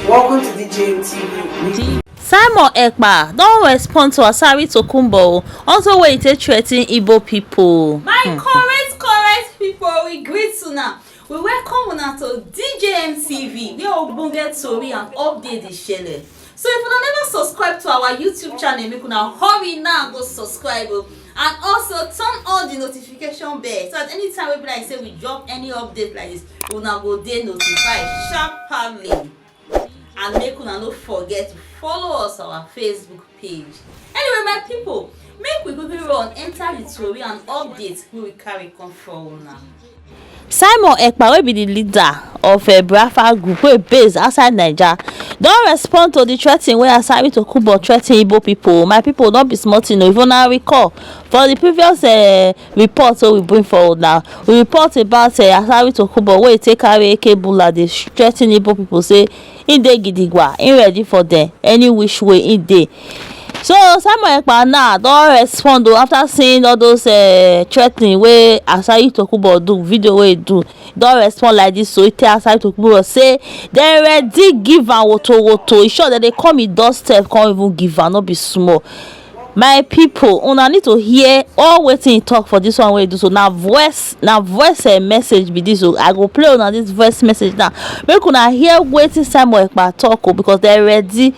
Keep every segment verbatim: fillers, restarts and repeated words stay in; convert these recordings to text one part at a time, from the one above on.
Welcome to D J M T V. Simon Ekpa don respond to Asari Tokunbo o, also wey e take threaten Igbo people. My correct correct people, we greet una. We welcome una to D J M T V, where ogbonge tori and update dey shele. So if una never subscribe to our YouTube channel, make una hurry now go subscribe o. And also turn on the notification bell so that anytime wey be like say we drop any update like this, una go dey notified sharply. And make una no forget to follow us on our Facebook page. Anyway, my people, make we quickly run enter the tori and update wey we carry come for una. Simon Ekpa, wey be the leader of uh, Biafra group wey base outside Naija, don respond to the threatening wey Asari Tokunbo threaten Igbo people. My people, no be small thing o. If una recall, for the previous uh, report wey we bring forward now, we report about uh, Asari Tokunbo wey take carry A K bulla dey threaten Igbo people say he dey gidigba, he ready for them any which way he dey. So Simon Ekpa now don respond o, after seeing all those uh, threatening wey Asari Tokunbo do, video wey he do, don respond like this. So he tell Asari Tokunbo say dem ready give am woto woto. E sure dem dey come him doorstep come even give am, no be small. My people, una need to hear all wetin he talk for this one wey he do so. Na voice, na voice uh, message be this o. I go play una this voice message now. Make una hear wetin Simon Ekpa talk o, because dem ready.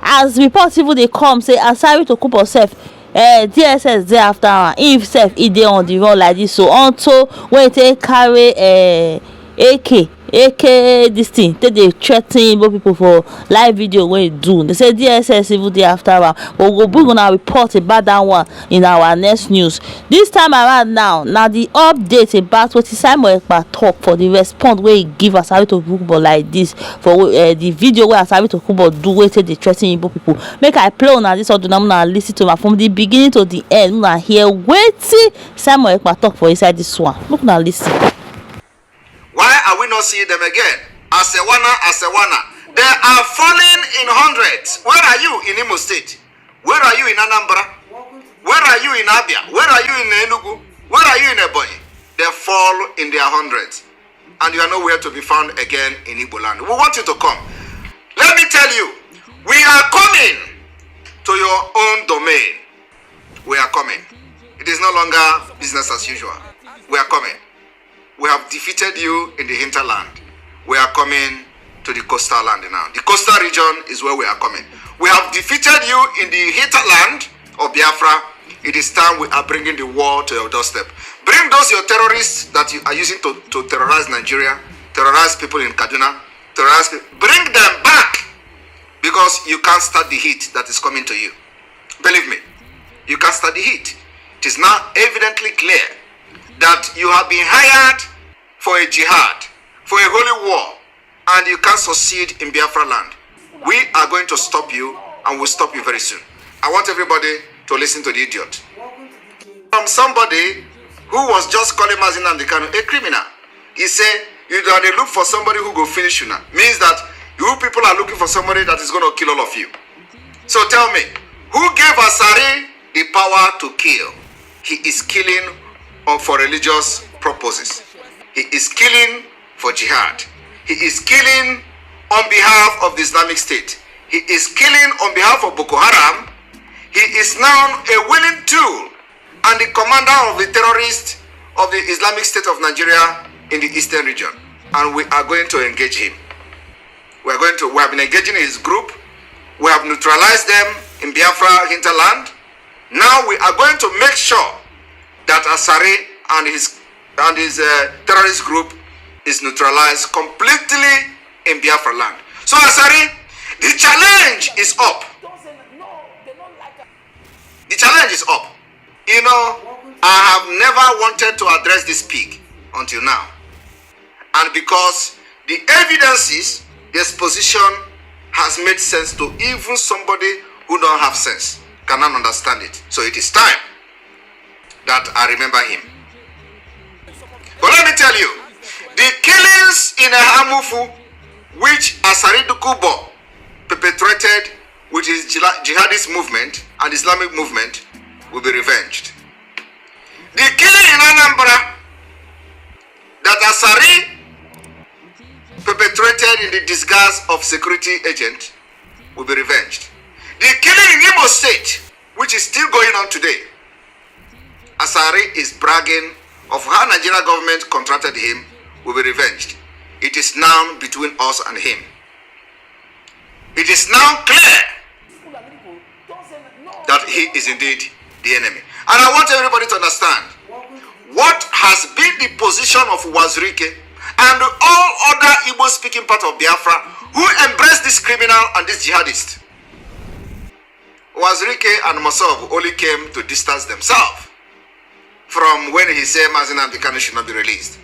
As report even dey come say Asari Tokunbo sef, uh, D S S dey after am. Him sef, he dey on the run like this. So unto when he take carry uh, A K, A K this thing, take dey threaten Igbo people for live video wey he do. They say D S S even dey after am. But we go bring una report about that one in our next news. This time around now, na the update about wetin Simon Ekpa talk for the response wey he give Asari Tokunbo like this for uh, the video wey Asari Tokunbo do wey take dey threaten Igbo people. Make I play una this audio, na una listen to am from the beginning to the end. Una hear wetin Simon Ekpa talk for inside this one. Make una listen. Why are we not seeing them again? Asewana, Asewana. They are falling in hundreds. Where are you in Imo State? Where are you in Anambra? Where are you in Abia? Where are you in Enugu? Where are you in Ebonyi? They fall in their hundreds. And you are nowhere to be found again in Igbo land. We want you to come. Let me tell you, we are coming to your own domain. We are coming. It is no longer business as usual. We are coming. We have defeated you in the hinterland. We are coming to the coastal land now. The coastal region is where we are coming. We have defeated you in the hinterland of Biafra. It is time we are bringing the war to your doorstep. Bring those your terrorists that you are using to, to terrorize Nigeria, terrorize people in Kaduna, terrorize people. Bring them back, because you can't start the heat that is coming to you. Believe me, you can't start the heat. It is now evidently clear that you have been hired for a jihad, for a holy war, and you can't succeed in Biafra land. We are going to stop you, and we'll stop you very soon. I want everybody to listen to the idiot. From somebody who was just calling Mazi Nnamdi Kanu a criminal. He say, you don dey look for somebody who go finish una. Means that you people are looking for somebody that is going to kill all of you. So tell me, who gave Asari the power to kill? He is killing on, for religious purposes. He is killing for jihad. He is killing on behalf of the Islamic State. He is killing on behalf of Boko Haram. He is now a willing tool and the commander of the terrorists of the Islamic State of Nigeria in the eastern region. And we are going to engage him. We are going to, we have been engaging his group. We have neutralized them in Biafra hinterland. Now we are going to make sure that Asari and his, and his uh, terrorist group is neutralized completely in Biafra land. So Asari, the challenge is up. The challenge is up. You know, I have never wanted to address this pig until now. And because the evidences, the exposition has made sense to even somebody who don't have sense, cannot understand it. So it is time that I remember him. But let me tell you, the killings in Ahamufu, which Asari Dukubo perpetrated with his jihadist movement and Islamic movement, will be revenged. The killing in Anambra that Asari perpetrated in the disguise of security agent will be revenged. The killing in Imo State, which is still going on today, Asari is bragging of how Nigeria government contracted him, will be revenged. It is now between us and him. It is now clear that he is indeed the enemy. And I want everybody to understand what has been the position of Wazirike and all other Igbo-speaking part of Biafra who embrace this criminal and this jihadist. Wazirike and Mosob only came to distance themselves from when he said Mazi Nnamdi Kanu should not be released.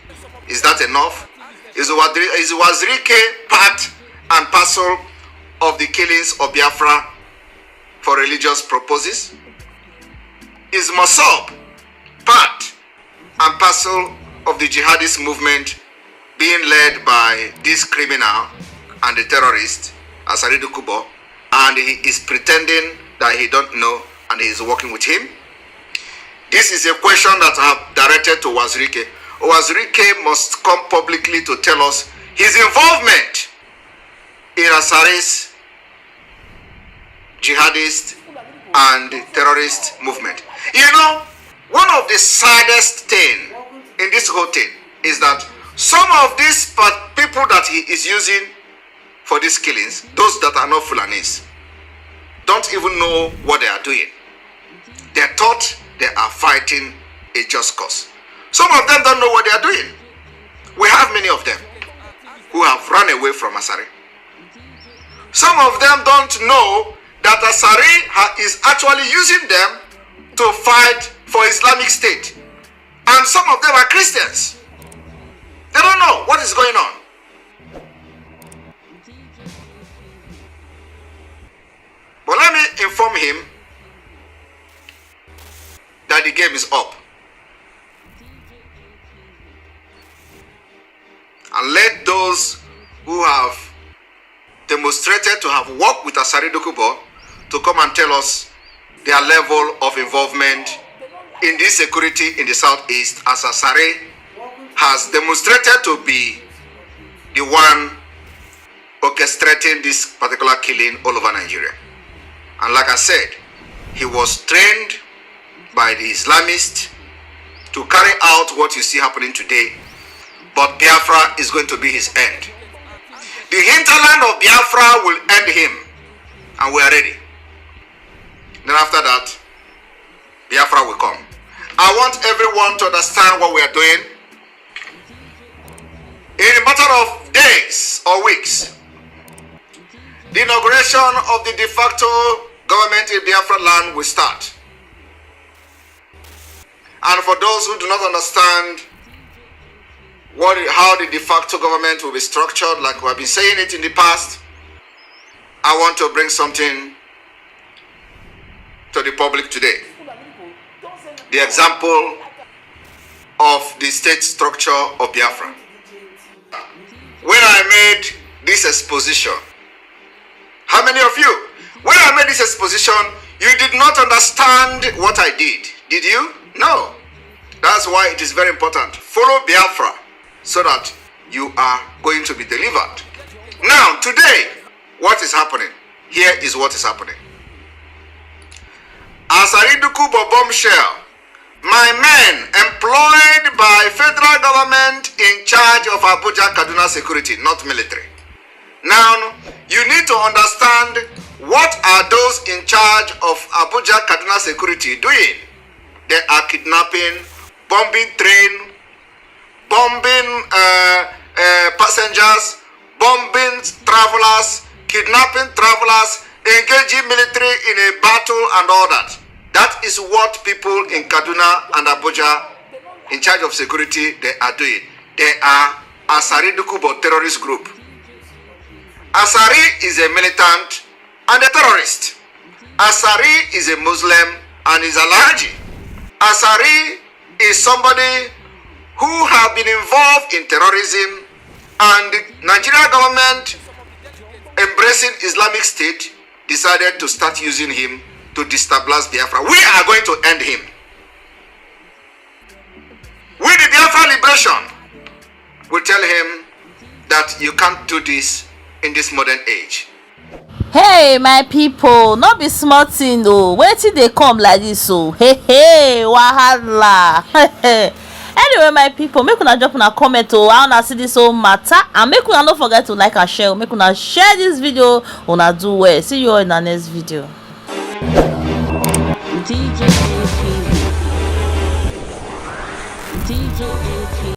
Is that enough? Is Wazirike part and parcel of the killings of Biafra for religious purposes? Is Mosob part and parcel of the jihadist movement being led by this criminal and the terrorist, Asari Dokubo, and he is pretending that he don't know and he is working with him? This is a question that I have directed to Wazirike. Wazirike must come publicly to tell us his involvement in Asari's jihadist and terrorist movement. You know, one of the saddest thing in this whole thing is that some of these people that he is using for these killings, those that are not Fulanis, don't even know what they are doing. They thought they are fighting a just cause. Some of them don't know what they are doing. We have many of them who have run away from Asari. Some of them don't know that Asari is actually using them to fight for Islamic State. And some of them are Christians. They don't know what is going on. But let me inform him that the game is up. And let those who have demonstrated to have worked with Asari Dokubo to come and tell us their level of involvement in this security in the southeast, as Asari has demonstrated to be the one orchestrating this particular killing all over Nigeria. And like I said, he was trained by the Islamists to carry out what you see happening today. But Biafra is going to be his end. The hinterland of Biafra will end him, and we are ready. Then after that, Biafra will come. I want everyone to understand what we are doing. In a matter of days or weeks, the inauguration of the de facto government in Biafra land will start. And for those who do not understand what, how the de facto government will be structured, like we have been saying it in the past, I want to bring something to the public today. The example of the state structure of Biafra. When I made this exposition, how many of you, when I made this exposition, you did not understand what I did? Did you? No. That's why it is very important. Follow Biafra so that you are going to be delivered. Now, today, what is happening? Here is what is happening. Asari Dokubo bombshell. My men employed by federal government in charge of Abuja Kaduna security, not military. Now, you need to understand, what are those in charge of Abuja Kaduna security doing? They are kidnapping, bombing train, bombing uh, uh, passengers, bombing travelers, kidnapping travelers, engaging military in a battle and all that. That is what people in Kaduna and Abuja in charge of security, they are doing. They are Asari Dokubo terrorist group. Asari is a militant and a terrorist. Asari is a Muslim and is Alhaji. Asari is somebody who have been involved in terrorism, and Nigeria government, embracing Islamic State, decided to start using him to destabilize Biafra. We are going to end him. With the Biafra liberation, we tell him that you can't do this in this modern age. Hey, my people, no be small thing o. Wetin dey come like this o? Hey, hey, wahala. Anyway, my people, make una drop una comment o, how una see this whole matter, and make una no forget to like and share o. Make una share this video, una do well. See you all in the next video. D J A T V. D J A T V.